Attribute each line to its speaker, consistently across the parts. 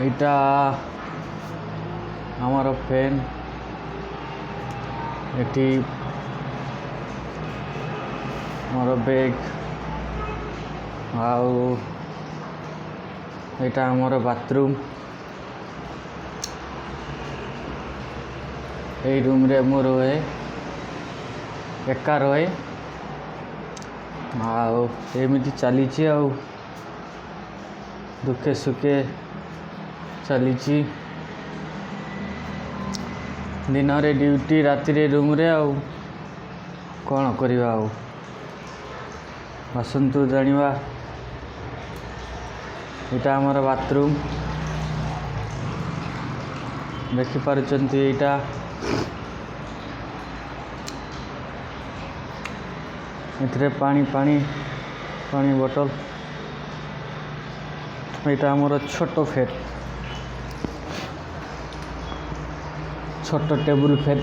Speaker 1: ଏଇଟା ଆମର ଫ୍ୟାନ୍। ଏଠି ମୋର ବେଗ୍ ଆଉ ଏଇଟା ଆମର ବାଥରୁମ୍। ଏଇ ରୁମ୍ରେ ମୁଁ ରୁହେ, ଏକା ରୁହେ। ଆଉ ଏମିତି ଚାଲିଛି, ଆଉ ଦୁଃଖେ ସୁଖେ ଚାଲିଛି। ଦିନରେ ଡ୍ୟୁଟି, ରାତିରେ ରୁମ୍ରେ, ଆଉ କ'ଣ କରିବା? ଆଉ ଆସନ୍ତୁ ଜାଣିବା। ଏଇଟା ଆମର ବାଥରୁମ୍, ଦେଖିପାରୁଛନ୍ତି। ଏଇଟା ଏଥିରେ ପାଣି ପାଣି ପାଣି ବୋଟଲ। ଏଇଟା ଆମର ଛୋଟ ଫ୍ୟାନ୍, ଛୋଟ ଟେବୁଲ୍ ଫ୍ୟାନ୍।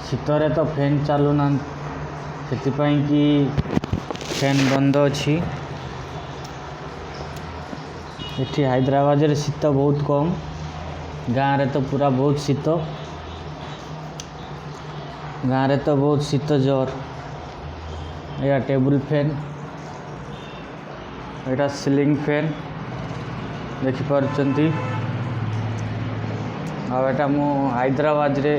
Speaker 1: ଶୀତରେ ତ ଫ୍ୟାନ୍ ଚାଲୁନାହାନ୍ତି, ସେଥିପାଇଁ କି ଫ୍ୟାନ୍ ବନ୍ଦ ଅଛି। ଏଠି ହାଇଦ୍ରାବାଦରେ ଶୀତ ବହୁତ କମ୍। ଗାଁରେ ତ ପୁରା ବହୁତ ଶୀତ। ଗାଁରେ ତ ବହୁତ ଶୀତ ଜୋର। ଏଇଟା ଟେବୁଲ୍ ଫ୍ୟାନ୍, ଏଇଟା ସିଲିଂ ଫ୍ୟାନ୍, ଦେଖିପାରୁଛନ୍ତି। ଆଉ ଏଇଟା ମୁଁ ହାଇଦ୍ରାବାଦରେ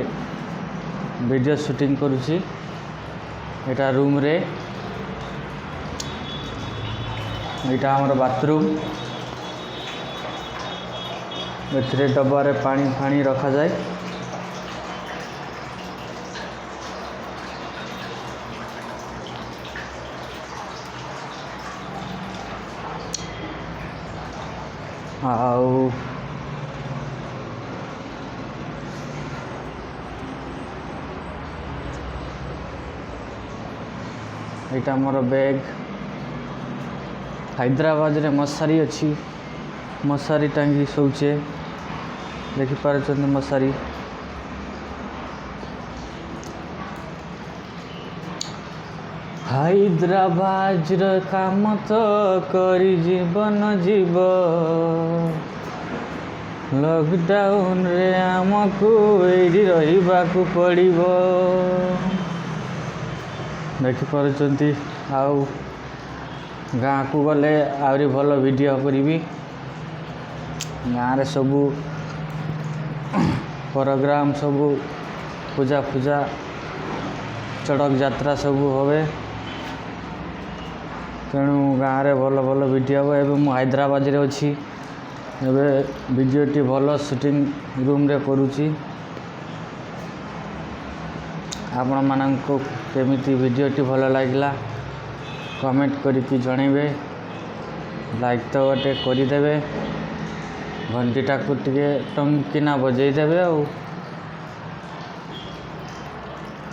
Speaker 1: ଭିଡ଼ିଓ ସୁଟିଂ କରୁଛି, ଏଇଟା ରୁମ୍ରେ। ଏଇଟା ଆମର ବାଥରୁମ୍। ଏଥିରେ ଡବାରେ ପାଣି ଫାଣି ରଖାଯାଏ। ଆଉ ଏଇଟା ମୋର ବ୍ୟାଗ୍। ହାଇଦ୍ରାବାଦରେ ମଶାରୀ ଅଛି, ମଶାରୀ ଟାଙ୍ଗି ଶୋଉଛେ। ଦେଖିପାରୁଛନ୍ତି ମଶାରୀ। ହାଇଦ୍ରାବାଦର କାମ ତ କରି ଜୀବନ ଯିବ, ଲକଡାଉନରେ ଆମକୁ ଏଇଠି ରହିବାକୁ ପଡ଼ିବ। ଦେଖିପାରୁଛନ୍ତି। ଆଉ ଗାଁକୁ ଗଲେ ଆହୁରି ଭଲ ଭିଡ଼ିଓ କରିବି। ଗାଁରେ ସବୁ ପ୍ରୋଗ୍ରାମ୍, ସବୁ ପୂଜା ଫୂଜା, ଚଡ଼କ ଯାତ୍ରା ସବୁ ହୁଏ। ତେଣୁ ଗାଁରେ ଭଲ ଭଲ ଭିଡ଼ିଓ ହେବ। ଏବେ ମୁଁ ହାଇଦ୍ରାବାଦରେ ଅଛି। ଏବେ ଭିଡ଼ିଓଟି ଭଲ ସୁଟିଂ ରୁମ୍ରେ କରୁଛି। ଆପଣମାନଙ୍କୁ କେମିତି ଭିଡ଼ିଓଟି ଭଲ ଲାଗିଲା, କମେଣ୍ଟ କରିକି ଜଣେଇବେ। ଲାଇକ୍ ତ ଗୋଟେ କରିଦେବେ, ଘଣ୍ଟିଟାକୁ ଟିକେ ଟଙ୍କିନା ବଜେଇ ଦେବେ। ଆଉ